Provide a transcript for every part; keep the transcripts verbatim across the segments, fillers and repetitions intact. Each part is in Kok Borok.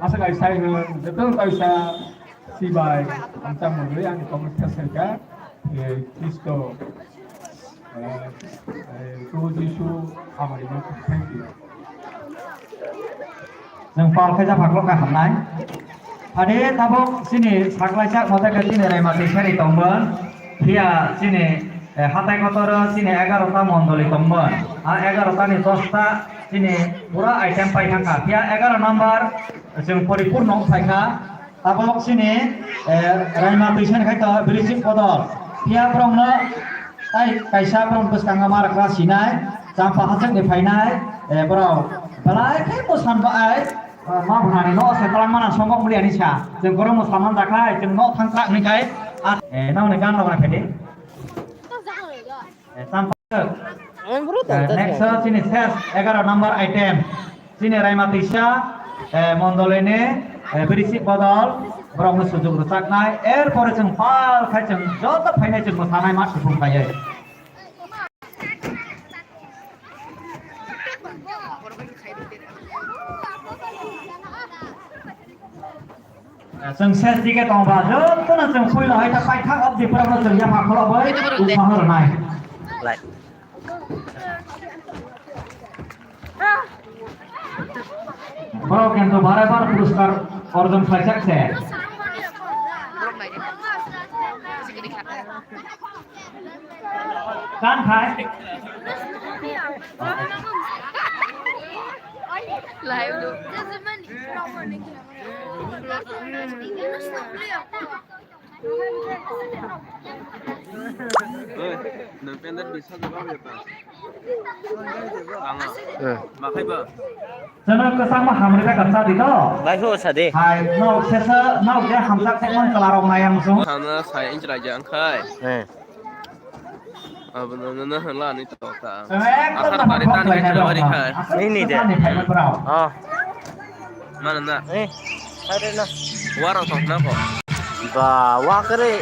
Asa kaisa hwn, joto kaisa sibai, hamsa mwnwi ani comment khe sengkha, eh, Khristo, eh, eh, Probu Jisu hamari ma, thank you. Chwng pal khe japhak lokha hamnai. Ade tabuk chini saklaijak mote khe chini Raima Twisari tongmon. Phiya chini, eh, hatai kotoro chini egarota mondoli tongmon. A egarota ni dosta chini pura item pai thangkha. Phiya egaro number chwng poripurno wng phaikha. Tabuk chini, eh, Raima Twisari khai to Birisi Bodol. Phiya borokno tai kaisa borok bwskango ma rwkra sinai, Champa hachwkni phainai, eh, borok belai khe bwsan bai, eh, ma bwnani no se twlang mana somok muli ani sa. Chwng borok mwsaman da khai, chwng no thang trak ni khai. Ah, eh, nang ni gan logna phedi. Eh, Champa. Eh, next o chini ses egaro number item. Chini Raima Twisa, eh, mondolini, eh, Birisi Bodol, borokno sujuk rwchapnai. Er pore chwng pal khai chwng joto phainai chwng mwsanai ma supung khaiwi. Chwng ses dige tongba, jotono chwng puila hai ta paithak abdi pura no chwng yapha khulok bai, uphano rwnai. Borok kintu bare bar puruskar orjon khlaijak se. Kan khai? Live do. Oi, nang pendek bisa jawab ya, Pak? Tanga. Eh. Makai ba? Chwngno kwchangma hamri bai kap cha di to. Bai ho sa de. Hai, nok sesa, nok je hamjak se mon kala rok nai ang sung. Sana saya inch raja angkai. Eh. Abo no, no, no, la ni to ta. Ekdom akhar tari tan khai bari khai. Ni, ni de. Ni khai bro. Oh. Mana na? Eh, ada na. Waro tong na ko. Ba, wa kare.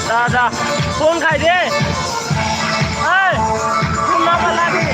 Da, da. Phone khai de. Hey, phone number lagi.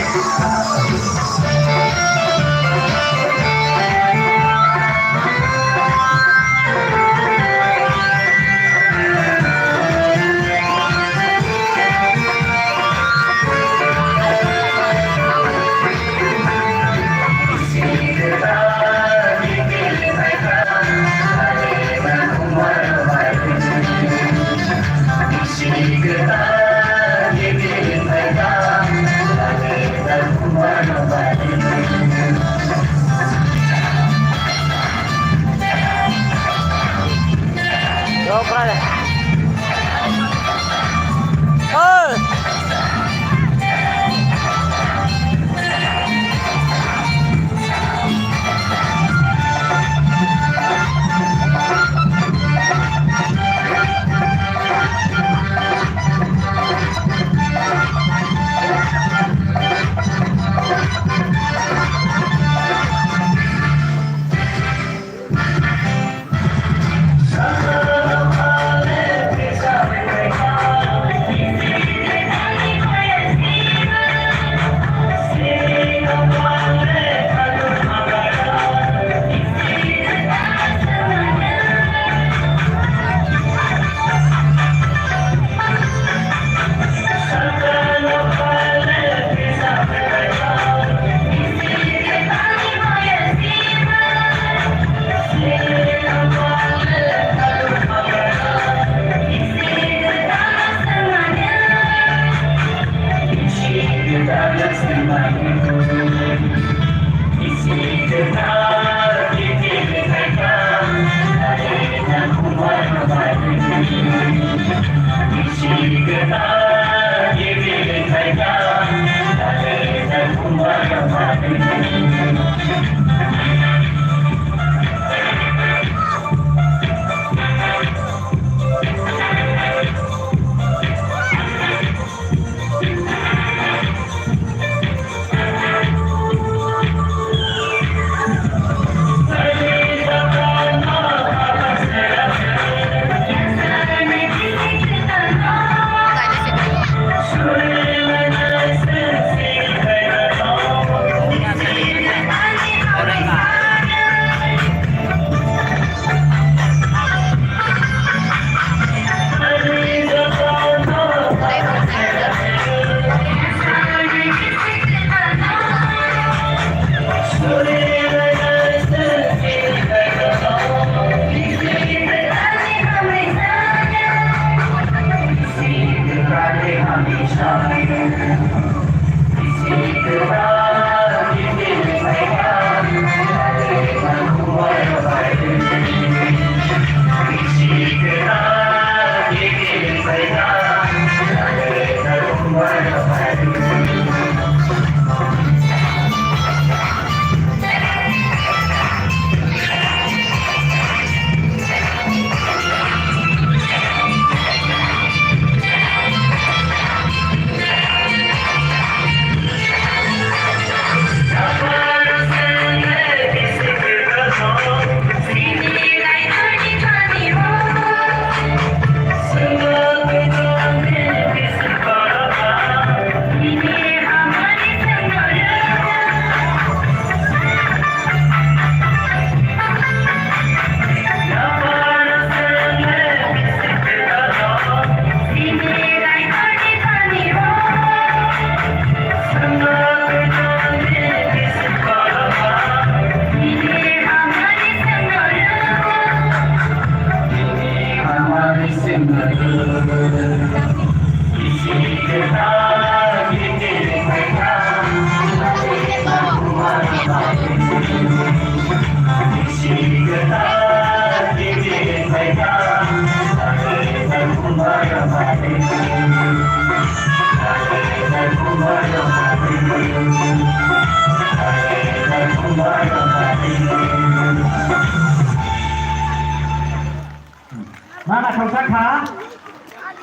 Mana khoroksa kha,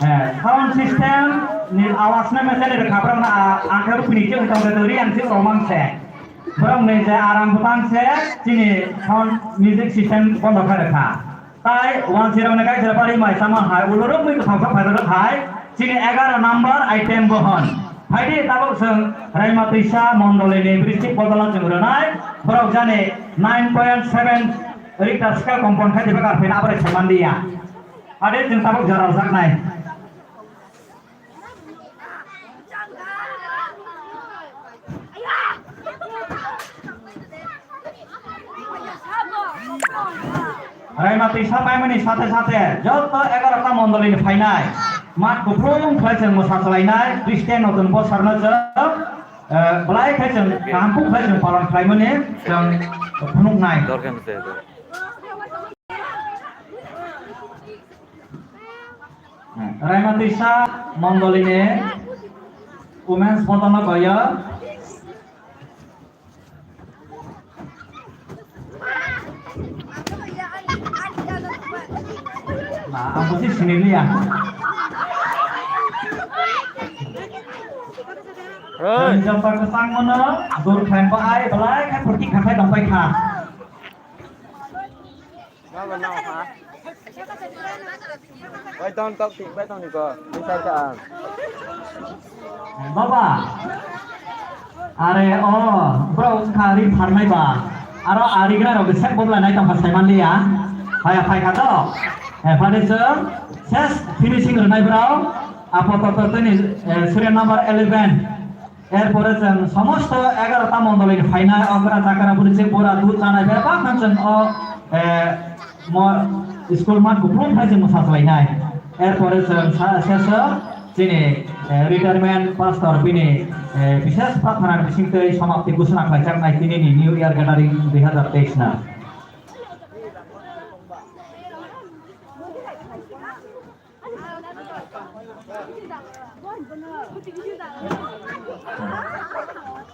eh, sound system ni awaaz no mechanic rwkha borok no, ah, ang khe rupini chwng tong khe riyan chwng romang se. Borok ni je aram bwtang se chini sound music system bondo khlai rwkha. Tai uansirok ni kaisa pari mai sama hai ulurok mui kwthang kha phairok hai chini egaro number item bohon. Phaidi tabuk chwng Raima Twisa mondoli ni bristik bodol no chwng rwnai borok jani nine point seven Richter scale kompon khai diba karphi na abrai saiman dia. Ade chwng tabuk jora rwjaknai. Raima Twisa paimani sathe sathe joto egaroh ta mondoli ni phainai. Mat kuplung khlai chwng mwsa chwlainai. Christian notun bosor no chwng, eh, belai khe chwng kaham kuk khlai chwng palon khlaimani chwng phunuknai. Dorkhe mwsai do. Raima Twisa mondoli ni women's photo no koyo. Na, ang bo se sini liya. Oi. Ang japa kwchang mano, dur khlai ba ai, belai khe phurti khathai dong pai kha. Baba, no, ha? Bai tong tok tik bai tong ni ko. Ni sai ta. Baba. Are o, bro, wngkha ri pharnai ba. Aro ari gra rok sek bodla nai tong kha saiman liya. Phaya phai kha to. Eh, phani chwng ses finishing rwnai bro. Apo to to tini, eh, serial number eleven. Erpore chwng somosto egaroh ta mondoli ni phainai, okra chakra, bwrwi chwng bura dud chanai, bebak khan chwng o, eh, mo school mat kuplung khai chwng mwsa chwlainai. Erpore chwng sa-, seso chini, eh, retirement pastor bini, eh, bishes prarthana ni bisingtwi samapti ghosona khlaijaknai tini ni New Year Gathering dui hazar teis na.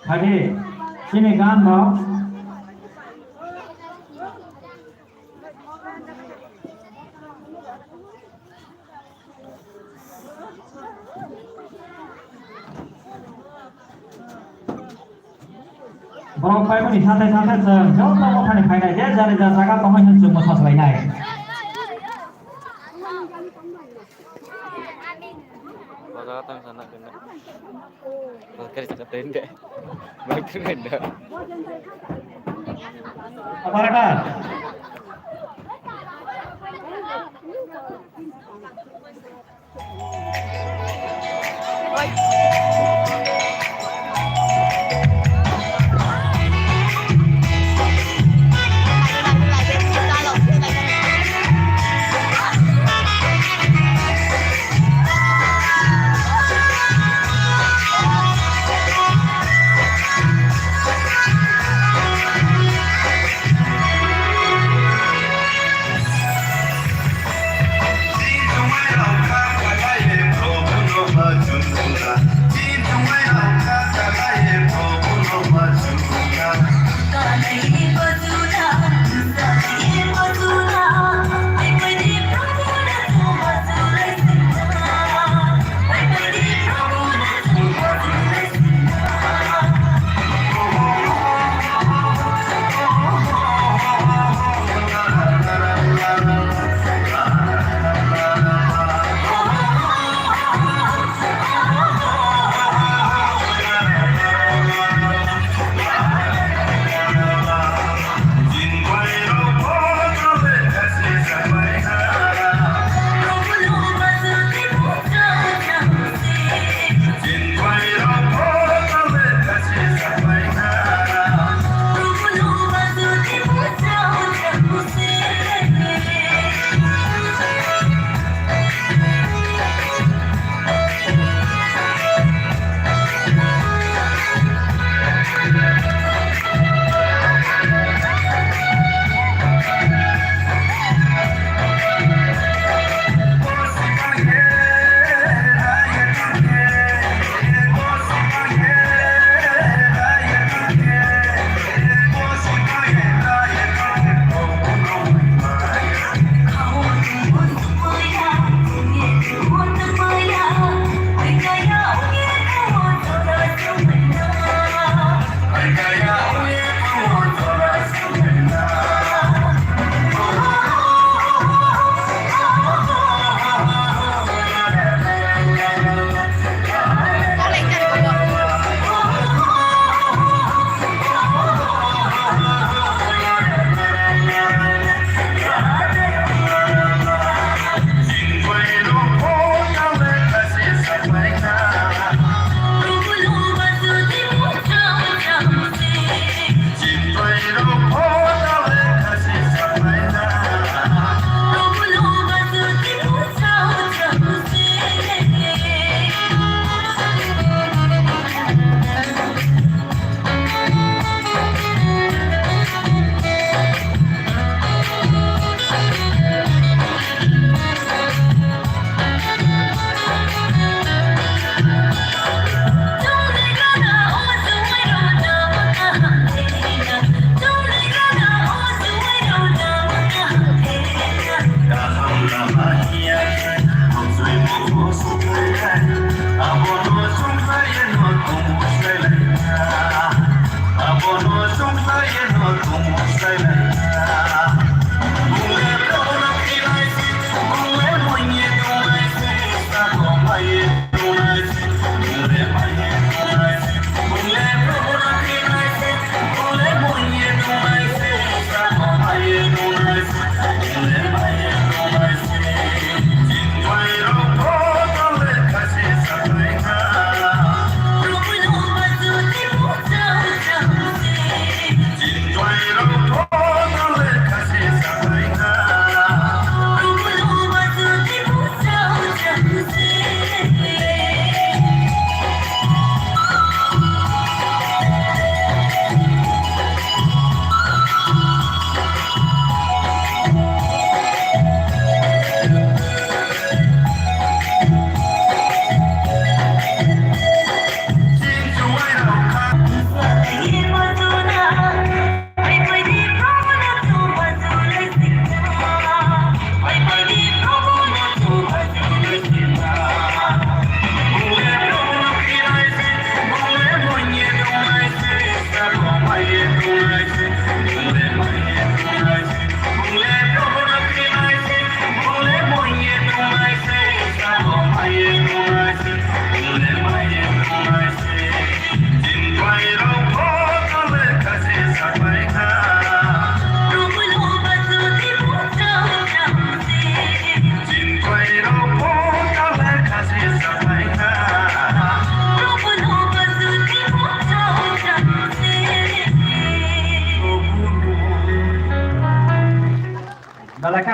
Hadi, sini gan no. Borok paimani sathe sathe chwng joto mothani phainai, je jani ja jaga tongwi hwn chwngno saslainai. O jaga tang sana kena. Bakar cakap tenda. Bakar tenda. Apa raka?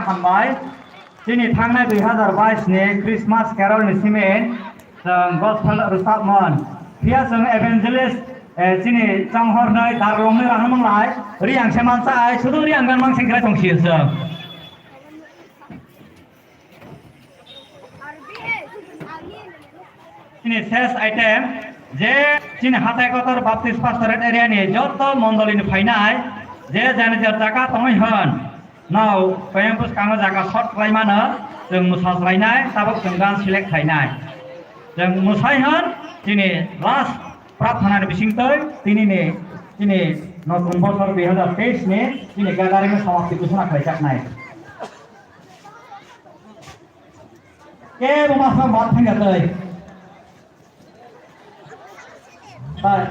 Hambai, chini thangnai dui hazar bais ni Christmas carol ni simi chwng gospel rwchapmon. Phiya chwng evangelist, eh, chini chonghornai darlongni rahamanglai, Riang se mansa ai, sudu Riang gan mangsing khlai tongsi chwng. Chini ses item, je chini hatai kotor Baptist Pastorate area ni joto mondoli ni phainai, je jani jar jaga tongwi hwn, no payam bwskango jaga short khlai mano, chwng mwsa swlainai, tabuk chwng gan select khlainai. Chwng mwsai hwn, chini last prarthana ni bisingtwi, tini ni, chini notun bosor dui hazar teis ni, chini gathering no samapti ghosona khlaijaknai. Kebo masma baat thangya tei. Bye.